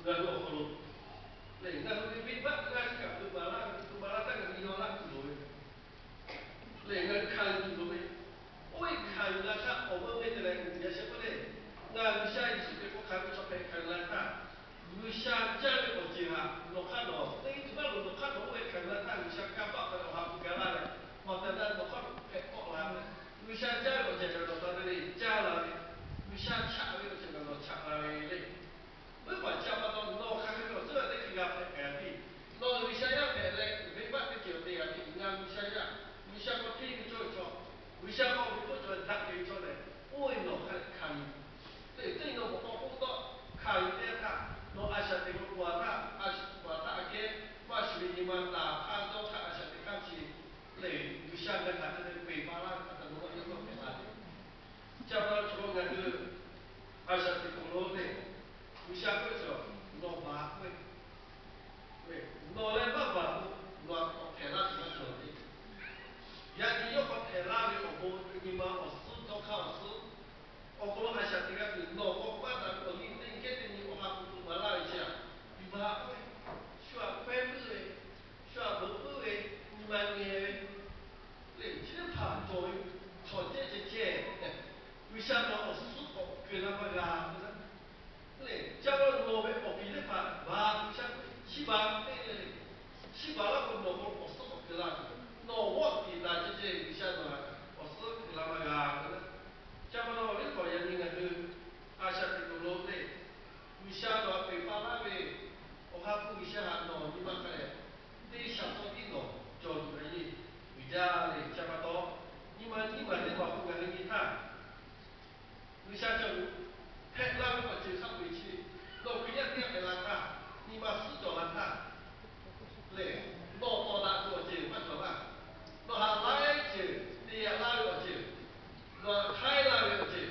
Ngaˬ hui awˬ hk'aw lo lehˬ, ngaˬ hui ve venˇbaˆ g'aˇ chi kaꞈ hpeuꞈ maˍ laˇ ve, hpeuꞈ maˍ laˇ htaˇ ngaˬ hui yaw laˇ tuˬ loˍ ve lehˬ, ngaˬ hui hkanˍ yuˬ tuˬ loˍ ve, oˇ ve hkanˍ yuˬ la htaˇ awˬ meuˇ ve te leh yaꞈ sheh k'oˆ le, ngaˬ G'uiˬsha Yeˍsuˆ Hkriꞈ hk'aw hkanˍ ve chaw hpehꞈ hkanˍ yuˬ la htaˇ, G'uiˬsha caˇ ve awˬ ceuˬ htaꞈ nawˬ hk'aˇ nawˬ teˇ ceuˬ maˇ loˍ, nawˬ hk'aˇ nawˬ oˇ ve hkanˍ yuˬ la htaˇ G'uiˬsha kanˇ paˆ hk'a ve awˬ ha hpu ga laˇ leh, nawˬ tehꞈ na nawˬ hk'aˇ nawˬ hpehꞈ k'awˆ la ve, G'uiˬsha caˇ ve awˬ ceuˬ htaꞈ nawˬ ta ve le, caˇ la ve, G'uiˬsha chaꞈ ve awˬ ceuˬ htaꞈ nawˬ chaꞈ la ve le. Meuˇ paˍ chi a pa taw nawˬ hk'aˬ hk'e ve awˬ tcuhˉ teˇ hkui g'a hpehꞈ hpehꞈ piˇ, nawˬ G'uiˬsha yaˇ hpehꞈ leh venˇbaˆ teˇ ceuˬ te g'a piˇ, ngaˬ G'uiˬsha yaˇ, G'uiˬsha hk'aw hteˇ ve cawˇ ve chaw, G'uiˬsha hk'aw ve k'oˆ cawˬ daꞈ ve chaw lehˬ, oˇ ve nawˬ hk'a leh hkanˍ yuˬ. Teˇ ceuˬ nawˬ k'awꞈ k'oˆ tawˆ hkanˍ yuˬ teˇ yanˇ htaˇ, nawˬ a shaꞈ teꞈ k'o a htaˇ, a shaꞈ teꞈ k'o a htaˇ aꞈ kehˉ maˇ shuˍ ve nyi ma taˍ hk'aˇ dawˇ hk'aˇ a shaꞈ teꞈ hk'aˇ chi lehˬ, G'uiˬsha ngaˬ htaꞈ te leh peˬ pa laˇ ve hk'a taꞈ nawˬ maˇ yawˇ dawˇ hpehꞈ la ve. Chi pa taw chaw ngaˬ hui a shaꞈ teꞈ k'o lo lehˬ, G'uiˬsha k'oˆ ve chaw, nawˬ baˬ k'oˆ ve, nawˬ leh maˇ baˬ k'o, nawˬ htaꞈ k'awꞈ hpehꞈ laˇ tuˬ maˇ cawˬ ve. Yaꞈ nyi yawˇ k'awꞈ hpehꞈ laˇ ve awˬ bon, nyi ma awˬ suhˉ, dawˇ hk'aˇ awˬ suhˉ, awˬ hk'aw lo a shaꞈ teꞈ g'a tuˬ nawˬ k'awꞈ maˇ taˍ ve awˬ liˇ teˇ nyi kehˉ teˇ nyi awˬ ha hpu tuˬ maˍ laˇ ve chi htaꞈ, yuˬ baˬ k'oˆ ve, shu aꞈ pehˉ puiˉ ve, shu aꞈ beuꞈ puiˉ ve, nyi ma ngeh ve lehˬ, chi teˇ hpaˍ cawˬ ve chaw cehˇ ceh ceh, G'uiˬsha nawˬ awˬ suhˉ k'awꞈ keu laˇ maˇ g'a k'o, lehˬ ca la nawˬ ve awˬ piˍ teˇ hpaˍ baˬ G'uiˬsha k'oˆ ve, chi baˬ teˇ leh, chi baˬ laˇ k'o nawˬ k'o awˬ suhˉ k'awꞈ keu laˇ ve, nawˬ g'awˇ tiˍ taˍ ceh ceh G'uiˬsha nawˬ htaꞈ awˬ suhˉ keu laˇ maˇ g'a k'o, ca la nawˬ ve k'awꞈ yaꞈ nyi ngaˬ hui a shaꞈ teꞈ k'o lo lehˬ, G'uiˬsha nawˬ htaꞈ peˬ pa laˇ ve, Awˬ ha hpu G'uiˬsha htaꞈ nawˬ nyi ma hk'a lehˬ, teˇ shaˍ tawˇ tiˉ nawˬ cawˬ tuˬ ve le. Uiˍ jaˇ ve chi pa taw, nyi ma nyiˇ maˬ teˇ maˬ k'o ngaˬ hui nyi htaˇ, G'uiˬsha cawˬ tuˬ hpehꞈ la ve awˬ ceuˬ hk'a peu-eˬ chi, nawˬ Hkriꞈ yaˇ teˇ g'aˇ hpehꞈ la htaˇ, nyi ma suhˉ cawˬ la htaˇ lehˬ, nawˬ tawˍ daꞈ tuˬ awˬ ceuˬ maˇ cawˬ laˇ. Nawˬ haꞈ laiˉ ceuˬ te yaꞈ laˇ ve awˬ ceuˬ, nawˬ haꞈ hk'aiˉ laˇ ve awˬ ceuˬ,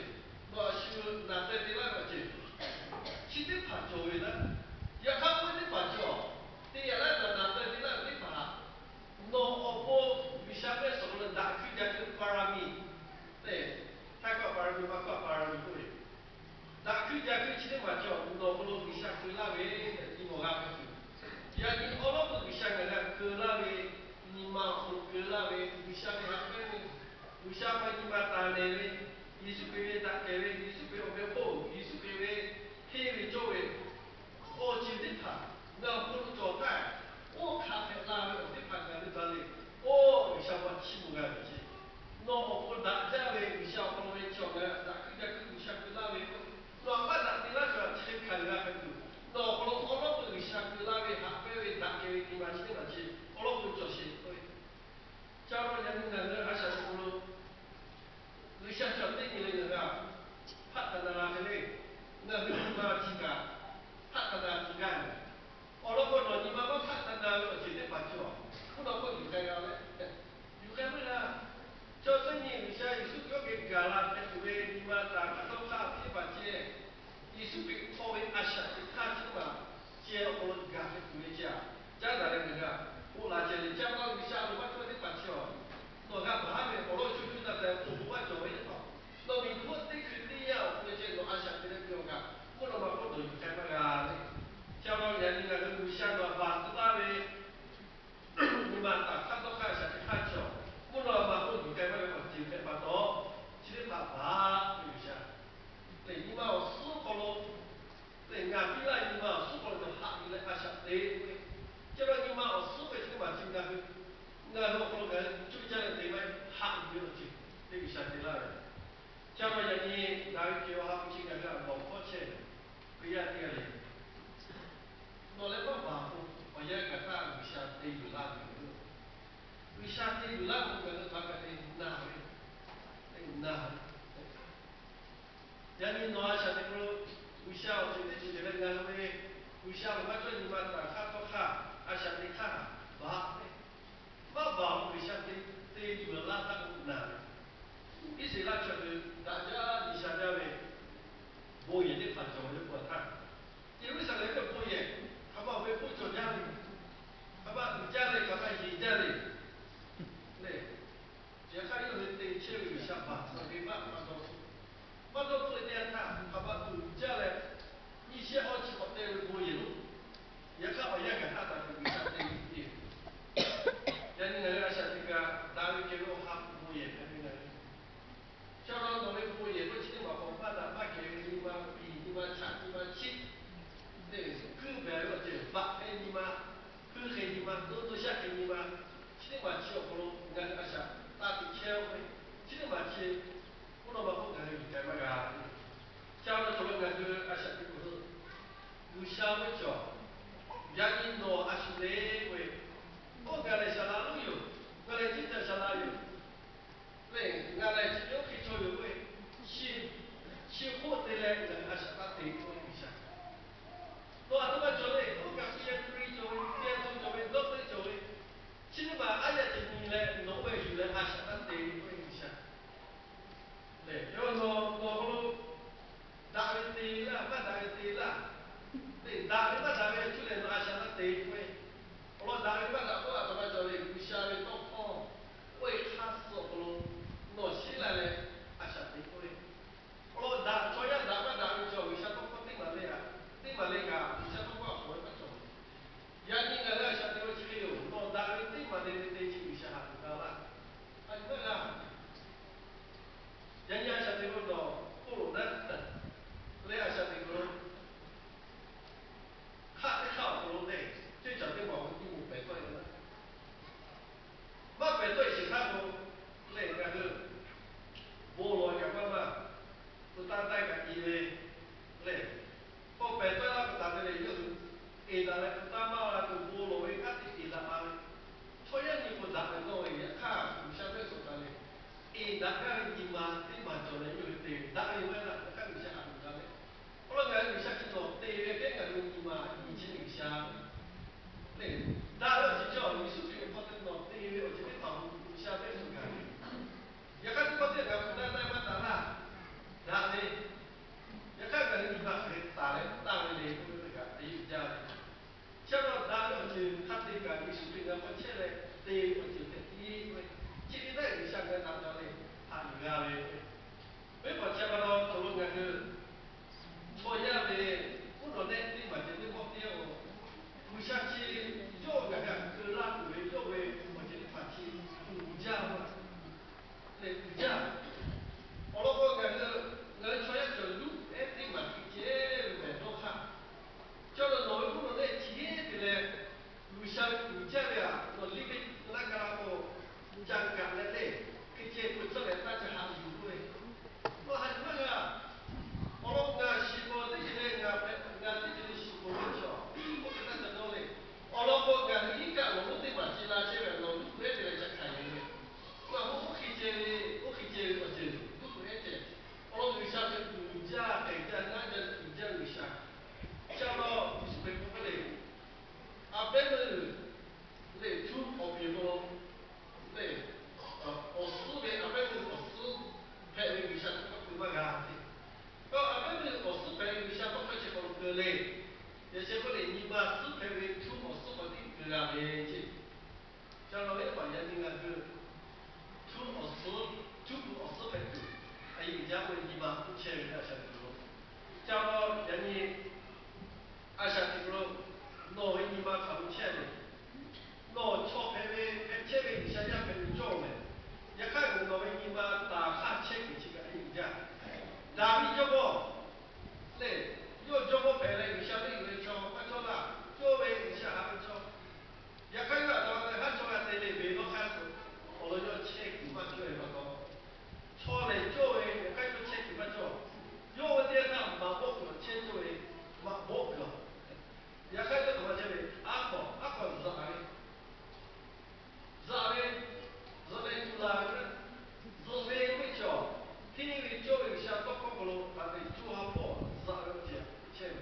nawˬ haꞈ shu naˍ teh te laˇ ve awˬ ceuˬ, chi teˇ hpaˍ cawˬ ve laˇ. Yaꞈ hk'aˇ k'oˆ ve teˇ hpaˍ cawˬ, te yaꞈ laˇ ve naˍ teh te laˇ ve teˇ hpaˍ htaꞈ nawˬ awˬ pon G'uiˬsha mehˆ suhˍ lo daꞈ hkuiˇ jaˇ hkuiˇ pa ra miˬ tehꞈ, htaiˇ hkawˇ pa ra miˬ, maˇ hkawˇ pa ra miˬ k'oˆ ve, daꞈ hkuiˇ jaˇ hkuiˇ chi teˇ maˬ cawˬ, nawˬ hk'aw lo G'uiˬsha keu laˇ ve tehꞈ nyi mawˬ g'a hpehꞈ tuˬ, yaꞈ nyi awˉ lawˉ k'o G'uiˬsha ngaˬ hui htaꞈ keu laˇ ve, nyi ma awˬ hk'aw lo keu laˇ ve, G'uiˬsha ve haꞈ pehnˇ ve, G'uiˬsha pa nyi ma taˍ nehˬ ve, Yeˍsuˆ Hkriꞈ ve daꞈ kehˬ ve, Yeˍsuˆ Hkriꞈ awˬ meh hk'oˆ, Yeˍsuˆ Hkriꞈ ve hteˇ ve cawˇ ve awˬ ceuˬ teˇ hpaˍ ngaˬ awˬ hk'aw lo cawˬ htaˇ, oˇ hk'aˬ hpehꞈ la ve awˬ teˇ hpaˍ ngaˬ hui ba le. Oˇ G'uiˬsha pa chiˇ mvuh g'a ve ceh, nawˬ awˬ pon daꞈ jaˇ ve G'uiˬsha awˬ hk'aw lo ve cawˬ ngaˬ hui daꞈ hkuiˇ jaˇ hkuiˇ G'uiˬsha keu laˇ ve k'o, nawˬ haꞈ maˇ daꞈ te laˇ cawˬ htaꞈ chi hk'e hkanˍ yuˬ g'a hpehꞈ tuˬ, nawˬ awˬ hk'aw lo awˉ lawˉ k'o G'uiˬsha keu laˇ ve haꞈ pehnˇ ve daꞈ kehˬ ve nyi ma chi teˇ maˬ chi awˉ lawˉ k'o cawˬ sheˍ k'oˆ ve, ca la yaꞈ nyi ngaˬ hui a shaꞈ teꞈ k'o lo G'uiˬsha cawˬ teˇ nyi leh ngaˬ hui a hpaˆ htaꞈ na la hk'e le. Ngaˬ hui nyi ma chi kaꞈ hpaˆ htaꞈ na tuˬ gaˇ ve. Awˬ lawn k'o nawˬ nyi ma maˇ hpaˆ htaꞈ na ve awˬ ceuˬ teˇ hpaˍ cawˬ, k'oˆ law k'oˆ yuˬ k'ai g'a leh, yuˬ k'ai maˇ g'a. Chaw teˇ nyi G'uiˬsha Yeˍsuˆ yawˇ geh gaˬ la hpehꞈ tuˬ ve nyi ma taˍ hk'aˇ dawˇ hk'aˇ teˇ hpaˍ ceh, Yeˍsuˆ Hkriꞈ hk'aw ve a shaꞈ teꞈ hk'aˇ chi teˇ hpaˍ ceh awˬ hk'aw lo gaˬ hpehꞈ tuˬ ve ceh, caˉ daꞈ leh ngaˬ hui k'oˆ la ceh le. Caˇ pa G'uiˬsha loˍ maˇ cawˇ teˇ hpaˍ chi a, nawˬ g'a baˬ ve awˬ lawn co co na taˍ ve awˬ bon maˇ cawˬ ve teˇ hpaˍ, nawˬ miˬguiˬ teˇ hkui teˇ yanˇ awˬ hk'aw lo ceh nawˬ a shaꞈ teꞈ leh ve awˬ kaꞈ, k'oˆ law ma k'oˆ nawˬ yuˬ k'ai maˇ g'a le. Caˇ pa yaꞈ nyi ngaˬ hui G'uiˬsha nawˬ htaꞈ baˬ tcuh laˇ ve nyi ma taˍ hk'aˇ dawˇ hk'aˇ a shaꞈ teꞈ hk'aˇ cawˬ, k'oˆ law ma k'oˆ yuˬ k'ai maˇ g'a awˬ ceuˬ hpehꞈ pa taw, chi teˇ hpaˍ baˬ ve G'uiˬsha lehˬ, nyi ma awˬ suhˉ hk'aw lo lehˬ, ngaˬ piˇ laˇ nyi ma awˬ suhˉ hk'aw lo cawˬ haꞈ yuˬ leh a shaꞈ te k'oˆ ve, caˇ pa nyi ma awˬ suhˉ ve chi teˇ maˬ chi ngaˬ hui, ngaˬ hui awˬ hk'aw lo ngaˬ hui cuˇ caˇ leh te maˇ haꞈ yuˬ ve awˬ ceuˬ teˇ G'uiˬsha te laˇ ve. Caˇ pa yaꞈ nyi daꞈ ve kehˬ awˬ ha hpu chi ngaˬ hui a lawˬ hkawˇ chehˇ ve, Hkriꞈ yaˇ teˇ g'aˇ le, nawˬ leh maˇ baˬ k'o, awˬ yanˇ kaꞈ htaˇ G'uiˬsha te yuˬ laˇ ve yoˬ. G'uiˬsha te yuˬ laˇ k'o ngaˬ hui hk'aˬ hk'e te na ve, te na ve. Yaꞈ nyi nawˬ a shaꞈ teꞈ k'o lo, G'uiˬsha awˬ ceuˬ teˇ ceuˬ ceuˬ leh ngaˬ hui ve, G'uiˬsha awˬ maˇ cawˇ nyi ma taˍ hk'aˇ dawˇ hk'aˇ a shaꞈ teꞈ hk'aˇ baˬ ve, maˇ baˬ k'o G'uiˬsha te, te yuˬ laˇ htaˇ k'o na ve. Iˉsaˍreˍlaˆ chaw hui daꞈ jaˇ G'uiˬsha jaˇ ve bon yehˬ teˇ hpaˍ cawˬ ve k'o htaˇ, Yeˍruˆsaˍlehnˍ ve bon yehˬ hk'aˬ ma awˬ ve bon cawˬ jaˇ ve, hk'aˬ ma uiˍ jaˇ ve, hk'aˬ ma yeˬ jaˇ ve lehˬ, chi hk'aˇ yawˇ hui te chehˇ ve G'uiˬsha baˬ ve maˇ maˇ dawˇ hpfuhˆ, maˇ dawˇ hpfuhˆ ve teˇ yanˇ htaˇ hk'aˬ ma uiˍ le. Yaꞈ sheh k'oˆ le, nyi ma suhˉ hpehꞈ ve htuˇ awˬ suhˉ k'awꞈ tiˉ keu g'a ve ceˇ. Ca la ve pa yaꞈ nyi ngaˬ hui htuˇ awˬ suhˉ, htuˇ kuˬ awˬ suhˉ hpehꞈ tuˬ, a yehˬ jaˇ k'oˆ ve nyi ma k'oˆ chehˇ ve a shaꞈ teꞈ lo. Ca la yaꞈ nyi a shaꞈ teꞈ lo, nawˬ ve nyi ma hk'aˬ lo chehˇ ve, nawˬ chaw hpehꞈ ve hpehꞈ chehˇ ve G'uiˬsha yaˇ hpehꞈ ve cawˇ mehˍ. Yaꞈ hk'aˇ nawˬ ve nyi ma taˍ hk'aˇ chehˇ kuiˬ chi kaꞈ a yehˬ jaˇ. Daˍviˆ jawˇmawˇ le, yawˇ jawˇmawˇ hpehꞈ leh G'uiˬsha teˇ g'uiˬ ve chaw maˇ cawˇ laˇ, cawˇ ve G'uiˬsha haꞈ ve chaw. Yaꞈ hk'aˇ yawˇ a taꞈ ma te haˉ chaw g'a te le ve lawˇ hk'aˇ suh, awˬ lawn yawˇ chehˇ kuiˬ maˇ cawˇ ve pa taw, chaw lehˬ cawˇ ve, yaꞈ hk'aˇ yawˇ chehˇ kuiˬ maˇ cawˇ. Yawˇ ve teˇ yanˇ htaˇ maꞈ bawˆ kuiˬ chehˇ cawˇ ve, maꞈ bawˆ kuiˬ. Yaꞈ hk'aˇ yawˇ htaꞈ ma chehˇ ve, aˉ hk'awꞈ, aˉ hk'awꞈ zuhꞈ ve, zuhꞈ ve, zuhꞈ leh tuˬ laˬ ve, zuhꞈ ve k'oˆ ve chaw, hteˇ ve cawˇ ve G'uiˬsha tawˇ hkawˇ hk'aw lo hk'aˬ ve co ha hpawˇ zuhꞈ ve awˬ ceuˬ chehˇ ve.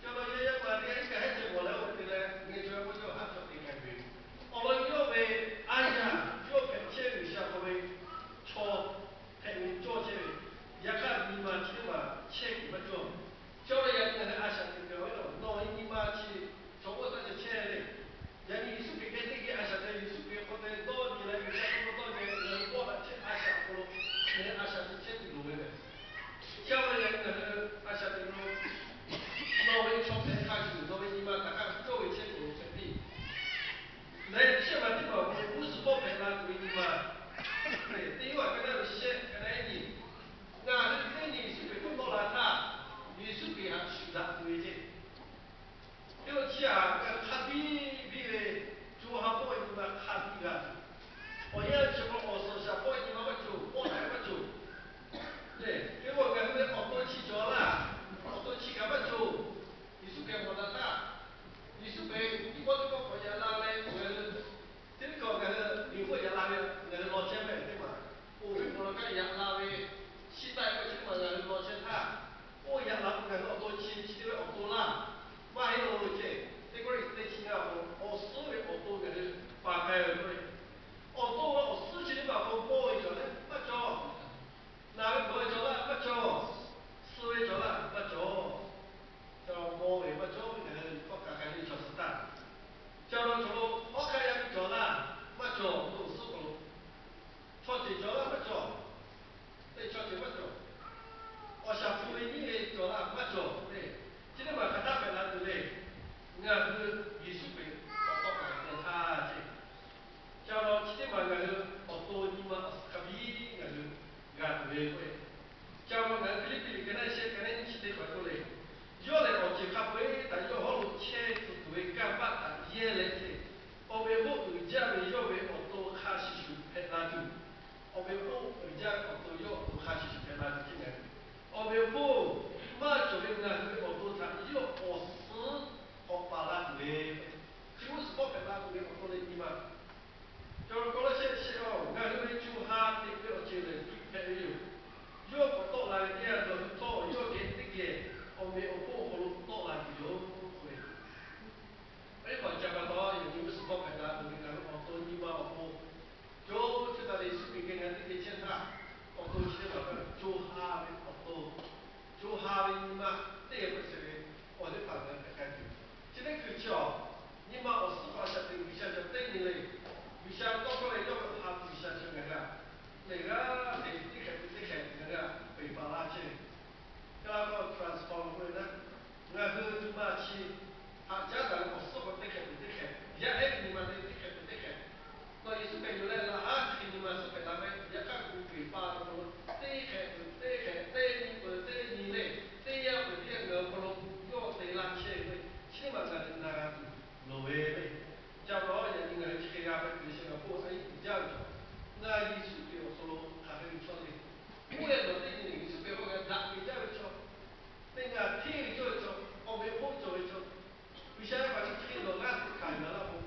Ca la yaˇ yaˇ paˍ teˇ g'aˇ iˉ kaˆ heˉ ceh bawˬ leh oˇ ve te leh, ngeh chaw yaˇ k'oˆ cawˇ haˉ chaw te k'ai ve. Awˬ lawn yawˇ ve a yaꞈ yawˇ hpehꞈ chehˇ G'uiˬsha hk'aw ve chaw hpehꞈ ve cawˇ chehˇ ve. Yaꞈ hk'aˇ nyi ma chi teˇ maˬ chehˇ kuiˬ maˇ cawˇ. Ca la yaꞈ nyi ngaˬ hui a shaꞈ teꞈ kuiˬ ve, nawˬ ve nyi ma chi chaw oˇ taˇ ceh chehˇ le. Yaꞈ nyi Yeˍsuˆ Hkriꞈ geh teˇ geh a shaꞈ teꞈ, Yeˍsuˆ Hkriꞈ hk'aw te dawˇ nyi leh G'uiˬsha hk'aw dawˇ nyi leh ngaˬ hui kawˆ daꞈ chehˇ a shaꞈ hk'aw lo, ngaˬ hui a shaꞈ teꞈ chehˇ tuˬ loˍ ve mehˍ. Ca la yaꞈ nyi ngaˬ hui a shaꞈ teꞈ lo, nawˬ ve chaw hpehꞈ hk'a shuˍ nawˬ ve nyi ma htaꞈ hk'a cawˇ ve chehˇ kuiˬ lo hpehꞈ piˇ. Leh chehˇ ma teˇ maˬ awˬ hk'aw lo g'uˇ suhˍ hpawˇ hpehꞈ la tuˬ ve nyi ma, teˇ yanˇ a ka naˇ ve shehˆ ka naˇ nyi, ngaˬ hui teˇ nyi Yeˍsuˆ Hkriꞈ k'awꞈ tawˆ la htaˇ, Yeˍsuˆ Hkriꞈ htaꞈ shuˍ daꞈ tuˬ ve ceˇ. Teˇ lo chi htaꞈ ngaˬ hui hk'a biˇ biˇ ve, co ha hpawˇ ve nyi ma hk'a biˇ g'a tuˬ. Awˬ yanˇ chi k'o awˬ suhˍ shaˍ hpawˇ ve nyi ma maˇ cawˬ, pawˆ daꞈ maˇ cawˬ. Lehˬ, teˇ pawˆ ngaˬ hui ve awˬ to chi cawˬ laˇ, awˬ to chi kaꞈ maˇ cawˬ. Yeˍsuˆ Hkriꞈ mawˬ daꞈ htaˇ, Yeˍsuˆ Hkriꞈ nyi pawˆ teˇ pawˆ k'awꞈ yaꞈ la leh ngaˬ hui teˇ hkawˇ ngaˬ hui miˬ hk'oˆ yaꞈ la ve, ngaˬ hui law chehˇ mehˍ teˇ maˬ, oˇ ve k'awꞈ la kaꞈ yaꞈ la ve, chi taˆ ve k'o chi teˇ maˬ ngaˬ hui law chehˇ htaˇ, oˇ yaꞈ la k'o ngaˬ hui awˬ to chi chi te ve awˬ to laˇ, maˇ heˆ lo ceˇ. Teˇ Kawˇrenˍhtuˆ teˇ chi ngaˇ awˬ hk'aw awˬ suhˉ ve awˬ to ngaˬ hui pa k'ai ve k'o, awˬ to ve awˬ suhˉ chi teˇ maˬ k'o mawˇ ve cawˬ leh maˇ cawˬ, naˬ ve gawˬ ve cawˬ laˇ maˇ cawˬ, suh ve cawˬ laˇ maˇ cawˬ. Ca mawˇ ve maˇ cawˬ ve ngaˬ hui kawˆ ka k'ai ve chaw suh htaˇ, ca la chaw lo hawˉ hk'aˇ yaˇ ve cawˬ laˇ maˇ cawˬ, awˬ to awˬ suhˉ k'awꞈ lo chaw ceuˬ cawˬ laˇ maˇ cawˬ. Teˇ chaw ceuˬ maˇ cawˬ. Awˬ shaˍ hpu ve nyiˉ ve cawˬ laˇ maˇ cawˬ le. Chi teˇ maˬ hk'aˬ htaˇ hpehꞈ la tuˬ le. Ngaˬ hui Yeˍsuˆ Hkriꞈ k'awꞈ tawˆ la ve htaˇ ceˇ, ca la chi teˇ maˬ ngaˬ hui awˬ to nyi ma awˬ suhˉ hk'a biˇ ngaˬ hui g'a tuˬ ve k'o, ca la ngaˬ hui Hpiˇliˇpiˆ liꞈ ka naˇ shehˆ ka naˇ nyi chi teˇ hpaˍ k'oˆ le, yawˇ lehˬ awˬ ceuˬ hk'a peu-eˬ htaꞈ yawˇ hawˉ lo chehˇ tcuh tuˬ ve kanˇ paˆ htaꞈ yehˇ leh ceˇ, awˬ meꞈ awˬ hponˇ uiˍ jaˇ ve yawˇ ve awˬ to hk'a shuˍ shuˍ hpehꞈ la tuˬ, awˬ meꞈ awˬ hponˇ uiˍ jaˇ ve awˬ to yawˇ awˬ to hk'a shuˍ shuˍ hpehꞈ la tuˬ ceˇ ngaˬ hui, awˬ meꞈ awˬ hponˇ maˇ cawˬ ve ngaˬ hui ve awˬ to htaꞈ yawˇ awˬ suhˉ k'awꞈ paˍ la tuˬ ve, chi g'uˇ suhˍ hpawˇ hpehꞈ la tuˬ ve awˬ to leh nyi ma. Cawˬ k'aw laˇ shehˆ shehˆ-oˬ, ngaˬ hui ve co ha teꞈ ve awˬ ceuˬ lehˬ hpehꞈ ve yoˬ. Yawˇ k'awꞈ tawˆ la ve teˇ yanˇ, nawˬ hui htawˇ yawˇ geh teˇ geh awˬ meꞈ awˬ hponˇ awˬ hk'aw lo tawˆ la tuˬ yoˬ k'oˆ ve, teˇ hpaˍ ca pa taw, yaꞈ nyi g'uˇ suhˍ hpawˇ hpehꞈ la tuˬ ve ngaˬ hui awˬ to nyi ma awˬ hk'aw, co co taiˍ leh Yeˍsuˆ Hkriꞈ geh ngaˬ teˇ geh chehˇ htaˇ, awˬ to chi teˇ hpaˍ kaꞈ co ha ve awˬ to, co ha ve nyi ma teˇ geh hpehꞈ shehˍ ve, awˬ teˇ hpaˍ ngaˬ hui hpehꞈ k'ai tuˬ. Chi teˇ hkui chi-awˬ, nyi ma awˬ suhˉ hk'aw a shaꞈ teꞈ G'uiˬsha cawˬ teˇ nyi le. G'uiˬsha tawˇ hkawˇ leh yawˇ ve ha G'uiˬsha cawˬ ngaˬ hui-a, lehˬ g'aˇ hteꞈ teˇ hk'ehꞈ teˇ hk'ehꞈ ngaˬ hui-a peˬ paˍ laˇ chehˇ ve. Kaˇ laˇ k'aw transform k'oˆ ve naˉ, ngaˬ hui nyi ma chi haꞈ caˉ daꞈ ve awˬ suhˉ k'awꞈ teˇ hk'ehꞈ peuˬ teˇ hk'ehꞈ, yaˇ ehˉ ve nyi ma teˇ hk'ehꞈ peuˬ teˇ hk'ehꞈ, nawˬ Yeˍsuˆ Hkriꞈ yuˬ leh laꞈ haˉ chi hk'e nyi ma suhˉ hpehꞈ la mehˆ. Yaꞈ hk'aˇ kuˬ peˬ paˍ awˬ hk'aw lo teˇ hk'ehꞈ peuˬ teˇ hk'ehꞈ, teˇ nyi peuˬ teˇ nyi le, teˇ yanˇ peuˬ teˇ yanˇ ngaˬ hui awˬ hk'aw lo yawˇ te laˇ chehˇ ve, chi teˇ maˬ ngaˬ hui na g'a tuˬ loˍ ve le. Ca pa yaꞈ nyi ngaˬ hui chi hk'e g'a hpehꞈ tuˬ ve chi ngaˬ k'oˆ a iˉ jaˇ ve chaw, ngaˬ Yeˍsuˆ Hkriꞈ awˬ hk'aw lo hk'aˬ hk'e ve chaw le. Oˇ ve nawˬ teˇ nyi Yeˍsuˆ Hkriꞈ k'oˆ g'a daꞈ ve jaˇ ve chaw, teˇ ngaˬ hteˇ ve cawˇ ve chaw, awˬ meꞈ awˬ hponˇ cawˬ ve chaw, G'uiˬsha ve pa chi hk'e nawˬ g'aˇ hteꞈ hkanˍ yuˬ la k'o,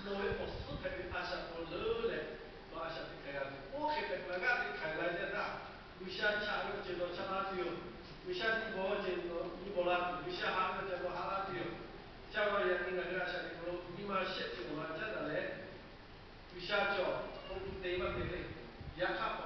nawˬ ve awˬ suhˉ hpehꞈ ve a shaꞈ k'aw leuˉ leh, nawˬ a shaꞈ teꞈ hkanˍ g'a tuˬ. Oˇ hk'e hpehꞈ la g'aˇ hteꞈ hkanˍ yuˬ la jaˇ htaˇ, G'uiˬsha chaꞈ ve awˬ ceuˬ nawˬ chaꞈ la tuˬ yoˬ. G'uiˬsha nyi bawˬ ve awˬ ceuˬ nawˬ nyi bawˬ la tuˬ. G'uiˬsha haꞈ ve awˬ ceuˬ nawˬ haꞈ la tuˬ yoˬ. Ca pa yaꞈ nyi ngaˬ hui a shaꞈ teꞈ k'aw lo nyi ma shehˆ ceuˬ awˬ la caˉ daꞈ leh, G'uiˬsha cawˬ k'o te maˇ te le. Yaꞈ hk'aˇ